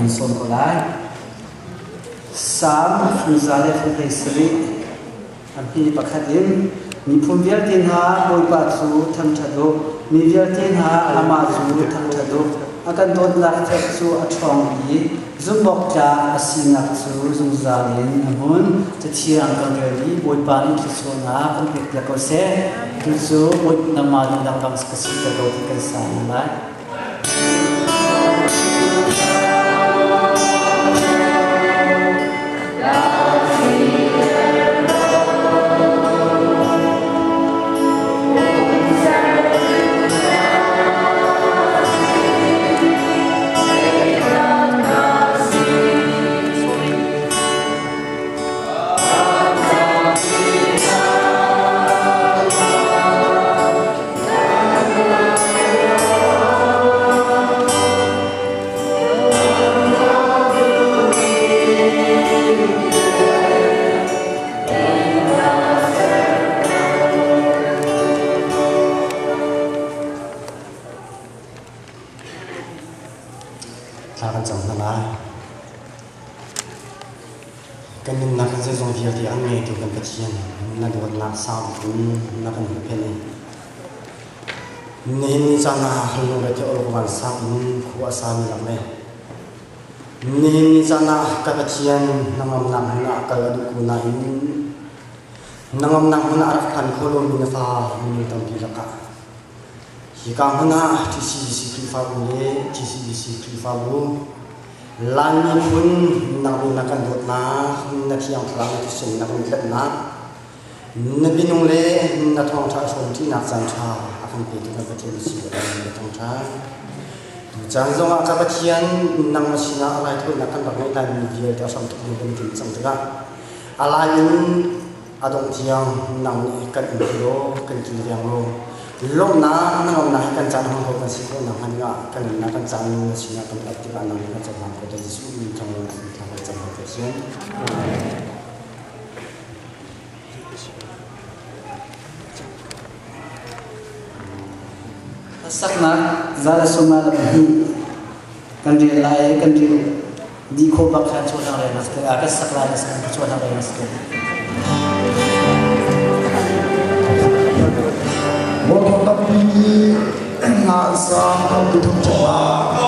Kan sawm ko lai. Salm phunza le phun sarih a hmi pakhat in miphun vialte hna Bawipa cu thangṭhat u, mi vialte hna amah cu thangṭhat u. A kan dawtnak fek cu a ṭhawng i zumhawktlak a sinak cu zungzal in a hmun. Cathiang kan rel i Bawipa nih thluachuahnak kan pekpiak ko seh. Tu cu Bawipa nangmah nih dangdang ka siter ko ti kan sa lai. Thla kan cam hna lai. Kan nunnak in zeizong vialte an ngeitu kan Pathian, na dawtnak sau in na kan huhphenh i nihin ni caan ah lungre te awk vansang in khua a sami lak le nihin ni caan ah ka Pathian na ngamnak hmun ah kal a duh ko nain na ngamnak hmun ah rak phan kho lomi na fa minung tampi lakah hika hmun ah TCBC Khrihfabu le TCBC Khrihfabu Lai miphun nang na kan dawtnak, na thiang thlarau na thisen na kan tletnak, na minung le na thawngṭha hrawmṭinak caan ṭha a kan petu kan Pathian si le na thawngṭha. Tu caan zongah ka Pathian nangmah sinah raithawinak kan rak ngeih laimi vialte a hramthok ni kan tim cang tikah a lai in a dongh tiang nang nih kan um ti law kan kilveng law lawmhnak na ngamnak hi kan caan hmang ko kan si khawh nakhnga dingah kan nunnak kan caan na sinah kan ap tikah nang nih kan cohlang ko te Jesuh min thawng in thla kan cam ko Pathian. Saknak zala suma la pahnih kan rel lai kan rel di kho bak khan chuah hlang rel na ka sak lai na sak chuah hlang rel na sak. Motor tampi na sang kan tu thum chungah.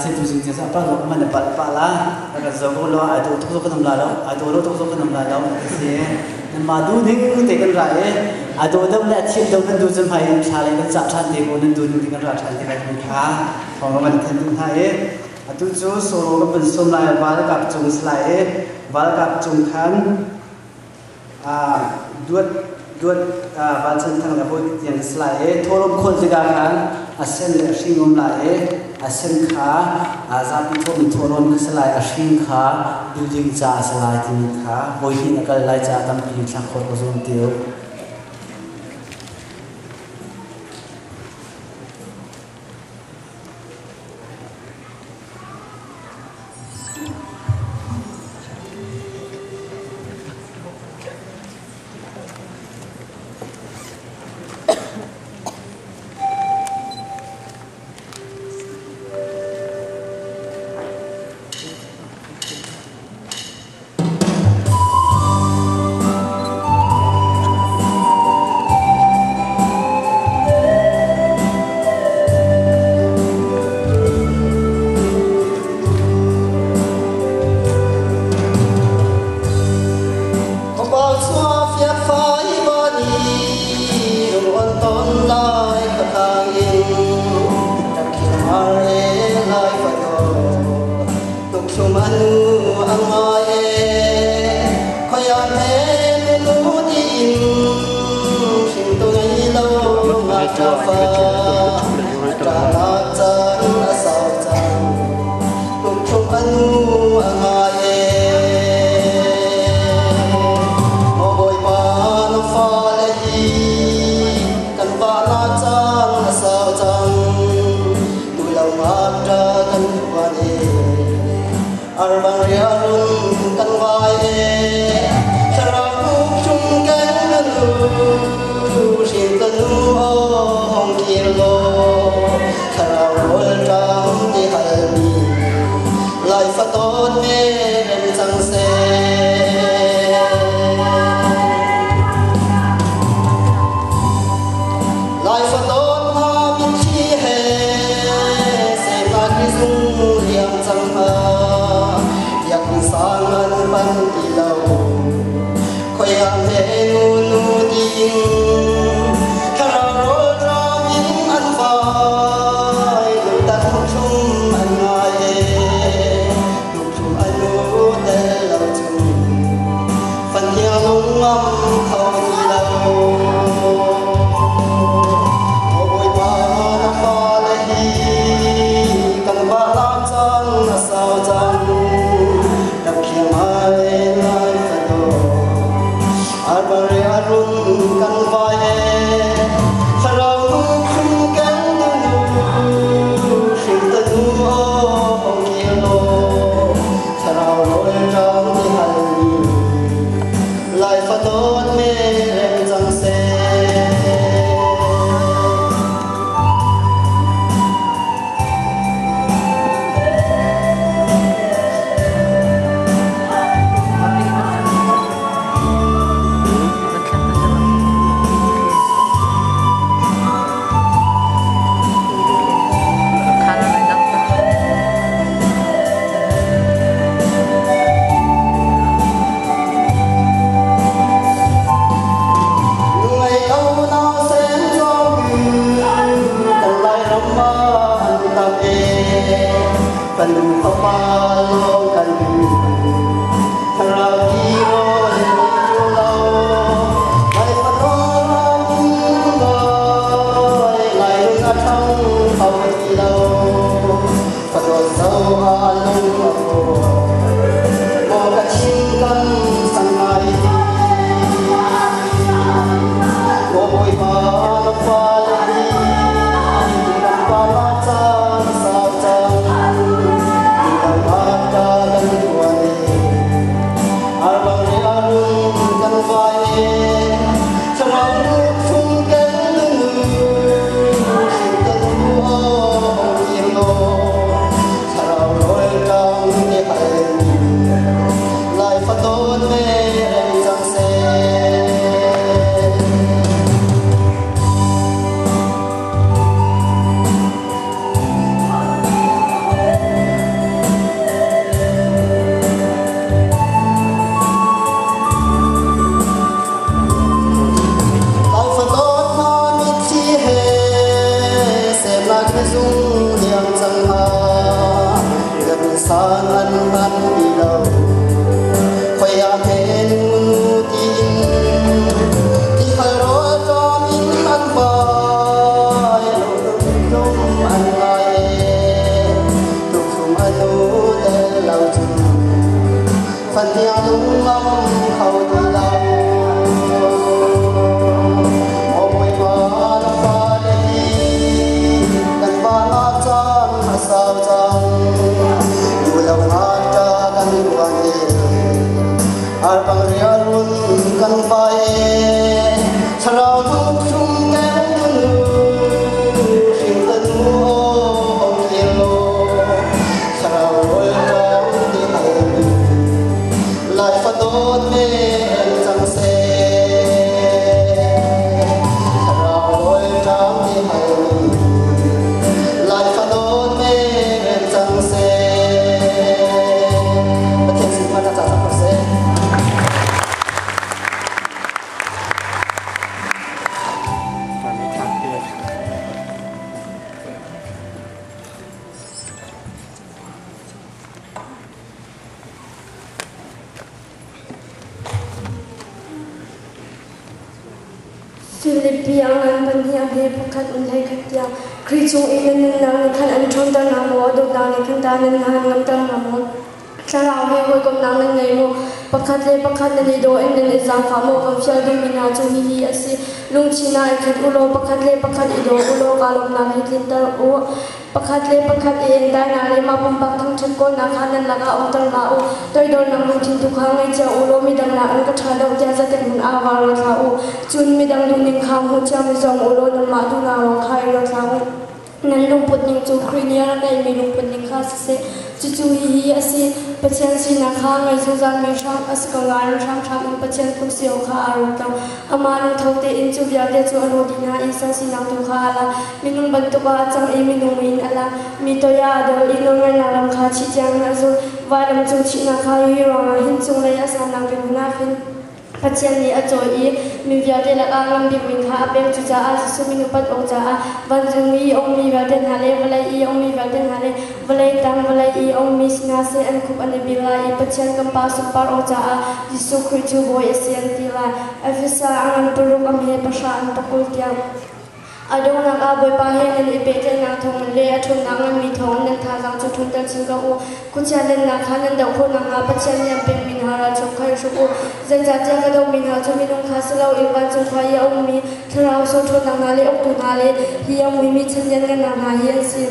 Si tu zing tiang a pal man a pal pa la ka zo ko lo ai do tuk zo kan um la lo ai do lo tuk zo kan um la lo si nan ma du ding te kan ra e a do dam le thiam do kan du cun hmai in thla le kan ca than te ko nan du ding te kan ra than te lai kan kha thong man than du hna e atu cu solo ka pun som lai wal kap cung slai e wal kap cung khan a duat duat van chan thang le hoi tiang slai e tholom khol tikah khan a sen le a hring um lai e a sen kha a zapi thomi tholom kha salai a hring kha building ca a salai timi kha hoi hin a kal lai ca tampi thlak khawt ka zum tiu. Arun kan An zung diam cang hna, kan san an hman ti lo. Khoi ah hme nu tiin ti hal rawl ṭawm in an vai, lung an ngai e. Tuksum a nu tel lo cun fahniang lungngam kho ti lo. Maw Bawipa na fale hi kan vahnak caan a sau cang. Duhlo ngakṭa kan tuan e, arbang rialrun kan vai e. Thlarau thuk thlum keng nu, hring ka nu aw hong kir law, thlarau rawl ṭam ti hal mi Lai fadawt men cang seh. Thlarau rawl ṭam ti hal mi Lai fadawt men cang seh. Pathian sunparnak ca cang ko seh. Filipi a ngan pahnih a hme pakhat in 11 tiang Khrih chung i nan nunnak nih khan an ṭhawnter hna maw? A dawtnak nih khan tah nan han ngamter hna maw? Thlarau he hawikomhnak nan ngei maw? Pakhat le pakhat nan i daw in nan i zaangfah maw? Kan fial duhmi hna cu hihi a si: Lungthin ah i khat u law pakhat le pakhat i daw u law kaa lawmhnak hi tlinter u. Pakhat le pakhat i entainak le mah pumpak thangṭhat kawlnak kha nan lakah umter hlah u. Toidornak lungthin tu kha ngei cio u law midang nakin ka ṭha deuh tiah zetik hmanh ah vaa ruat hlah u. Cun midang duhning kha hmu cio mi zawng u law nanmah duhnak lawng kha i ruat hlah u. Nan lungput ning cu Khrih nih a rak ngeihmi lungput ning kha siseh, cucu hihi a si: Pathian sinak kha ngei zungzalmi hram a si ko nain hramhram in Pathian tluk si awk kha aa ruat lo. Amah lungtho tein cu vialte cu a rawt dih hna i sal sinak tu kha aa lak. Minung bantuk ah a cang i minung in a lak. Mi toi ah a dawl i nawlngaihnak lam kha chih tiangin a zulh. Vailam cung thihnak kha hi ruangah hin cunglei a sannak bik hmun ah khin Pathian nih a cawi i mi vialte lakah ngan bik min kha a pek. Cucaah Jesuh min upat awk caah vancung i a ummi vialte hna le vawlei i a ummi vialte hna le vawlei tang vawlei i a ummi si hna seh an khup an i bil lai i Pathian kan Pa sunpar awk caah Jesuh Khrih cu Bawi a si an ti lai. Efesa a ngan paruk a hme pahra an pakul tiang. A donghnak ah Bawipa he nan i pehtlaihnak thawngin le a ṭhawnnak nganmi thawngin nan thazaang cu ṭhawnter chin ko u. Khuachia lennak kha nan doh khawh nakhnga Pathian nih an pekmi hna ralchuk kha i hruk u. Zeicahtiah ka dohmi hna cu minung kha si loin vancung khua i a ummi thlarau sual ṭhawnnak hna le uktu hna le hi a muimi chan lianngannak hna hi an si.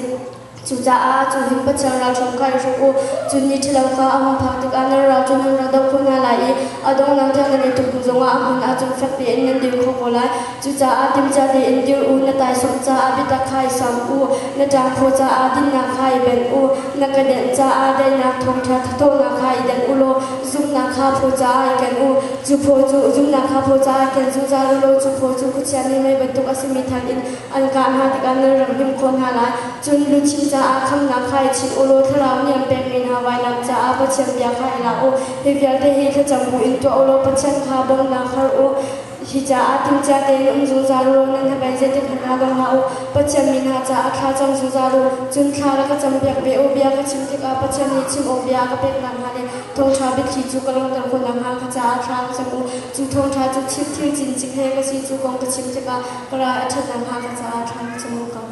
Cucaah cu hin Pathian ralhruang kha i hruk u. Cun ni ṭhalo kha a hung phak tikah nan ral cu nan rak doh khawh hna lai i a donghnak tiang nan i tuk hnu zongah a hmun ahcun fek tein nan dir khawh ko lai. Cucaah timhcia tein dir u, na taisawm caah biatak kha i sam u, na ṭangphaw caah dinnak kha i benh u, na kedenh caah daihnak thawngṭha thathawhnak kha i denh u law zumhnak kha phaw caah i ken u. Cu phaw cu zumhnak kha phaw caah i ken zungzal u law cu phaw cu khuachia nih mei bantuk a simi than in an kah hna tikah nan rak hnim khawh hna lai. Cun luchin caah khamnak kha i chinh u law thlarau nih an pekmi hna vainam caah Pathian bia kha i lak u. Hi vialte hi thlacam buin tuah u law Pathian kha bawmhnak har u. Hi caah timhcia tein um zungzal u law nan hnabei zeitik hmanh ah dong hlah u. Pathian mi hna caah thla cam zungzal u. Cun thla rak ka campiak ve u. Bia ka chim tikah Pathian nih chim awk bia a ka pek nakhnga le thawngṭha biathli cu ka langhter khawh nakhnga ka caah thla ka cam u. Cu thawngṭha cu thil cincik he ka si cu kong ka chim tikah ka ral a ṭhat nakhnga ka caah thla ka cam u ko.